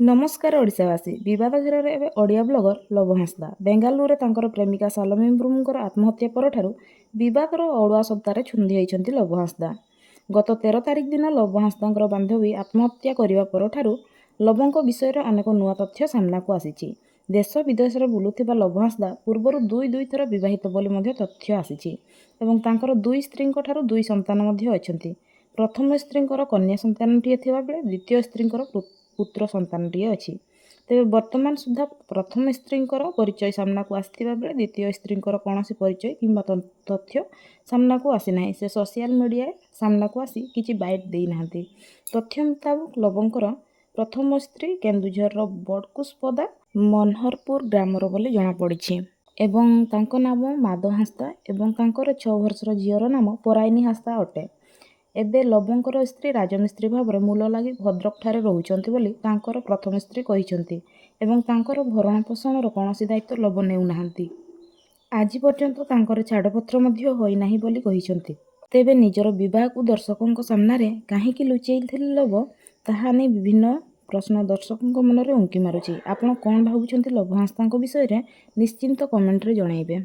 ନମସ୍କାର ଓଡ଼ିଶାବାସୀ। ବିବାଦ ଘେରରେ ଏବେ ଓଡ଼ିଆ ବ୍ଲଗର ଲବ ହାଁସଦା। ବେଙ୍ଗାଲୁରୁରେ ତାଙ୍କର ପ୍ରେମିକା ସାଲୋମି ମୁର୍ମୁଙ୍କର ଆତ୍ମହତ୍ୟା ପରଠାରୁ ବିବାଦର ଅଡ଼ୁଆ ସୂତାରେ ଛନ୍ଦି ହୋଇଛନ୍ତି ଲବ ହାଁସଦା। ଗତ 13 ତାରିଖ ଦିନ ଲବ ହାଁସଦାଙ୍କର ବାନ୍ଧବୀ ଆତ୍ମହତ୍ୟା କରିବା ପରଠାରୁ ଲବଙ୍କ ବିଷୟରେ ଅନେକ ନୂଆ ତଥ୍ୟ ସାମ୍ନାକୁ ଆସିଛି। ଦେଶ ବିଦେଶରେ ବୁଲୁଥିବା ଲବ ହାଁସଦା ପୂର୍ବରୁ ଦୁଇ ଦୁଇ ଥର ବିବାହିତ ବୋଲି ମଧ୍ୟ ତଥ୍ୟ ଆସିଛି ଏବଂ ତାଙ୍କର ଦୁଇ ସ୍ତ୍ରୀଙ୍କଠାରୁ ଦୁଇ ସନ୍ତାନ ମଧ୍ୟ ଅଛନ୍ତି। ପ୍ରଥମ ସ୍ତ୍ରୀଙ୍କର କନ୍ୟା ସନ୍ତାନଟିଏ ଥିବା ବେଳେ ଦ୍ୱିତୀୟ ସ୍ତ୍ରୀଙ୍କର ପୁତ୍ର ସନ୍ତାନଟିଏ ଅଛି। ତେବେ ବର୍ତ୍ତମାନ ସୁଦ୍ଧା ପ୍ରଥମ ସ୍ତ୍ରୀଙ୍କର ପରିଚୟ ସାମ୍ନାକୁ ଆସିଥିବା ବେଳେ ଦ୍ୱିତୀୟ ସ୍ତ୍ରୀଙ୍କର କୌଣସି ପରିଚୟ କିମ୍ବା ତଥ୍ୟ ସାମ୍ନାକୁ ଆସିନାହିଁ। ସେ ସୋସିଆଲ ମିଡ଼ିଆରେ ସାମ୍ନାକୁ ଆସି କିଛି ବାଇଟ୍ ଦେଇନାହାନ୍ତି। ତଥ୍ୟ ମୁତାବକ, ଲବଙ୍କର ପ୍ରଥମ ସ୍ତ୍ରୀ କେନ୍ଦୁଝରର ବଡ଼କୁଶପଦା ମନହରପୁର ଗ୍ରାମର ବୋଲି ଜଣାପଡ଼ିଛି ଏବଂ ତାଙ୍କ ନାମ ମାଦ ହାଁସଦା ଏବଂ ତାଙ୍କର 6 ବର୍ଷର ଝିଅର ନାମ ପରାଇନି ହାଁସଦା ଅଟେ। ଏବେ ଲବଙ୍କର ସ୍ତ୍ରୀ ରାଜମିସ୍ତ୍ରୀ ଭାବରେ ମୂଲ ଲାଗି ଭଦ୍ରକଠାରେ ରହୁଛନ୍ତି ବୋଲି ତାଙ୍କର ପ୍ରଥମ ସ୍ତ୍ରୀ କହିଛନ୍ତି ଏବଂ ତାଙ୍କର ଭରଣପୋଷଣର କୌଣସି ଦାୟିତ୍ୱ ଲବ ନେଉନାହାନ୍ତି। ଆଜି ପର୍ଯ୍ୟନ୍ତ ତାଙ୍କର ଛାଡ଼ପତ୍ର ମଧ୍ୟ ହୋଇନାହିଁ ବୋଲି କହିଛନ୍ତି। ତେବେ ନିଜର ବିବାହକୁ ଦର୍ଶକଙ୍କ ସାମ୍ନାରେ କାହିଁକି ଲୁଚେଇଥିଲେ ଲବ, ତାହା ନେଇ ବିଭିନ୍ନ ପ୍ରଶ୍ନ ଦର୍ଶକଙ୍କ ମନରେ ଉଙ୍କି ମାରୁଛି। ଆପଣ କ'ଣ ଭାବୁଛନ୍ତି ଲବ ହାଁସଦାଙ୍କ ବିଷୟରେ, ନିଶ୍ଚିତ କମେଣ୍ଟରେ ଜଣାଇବେ।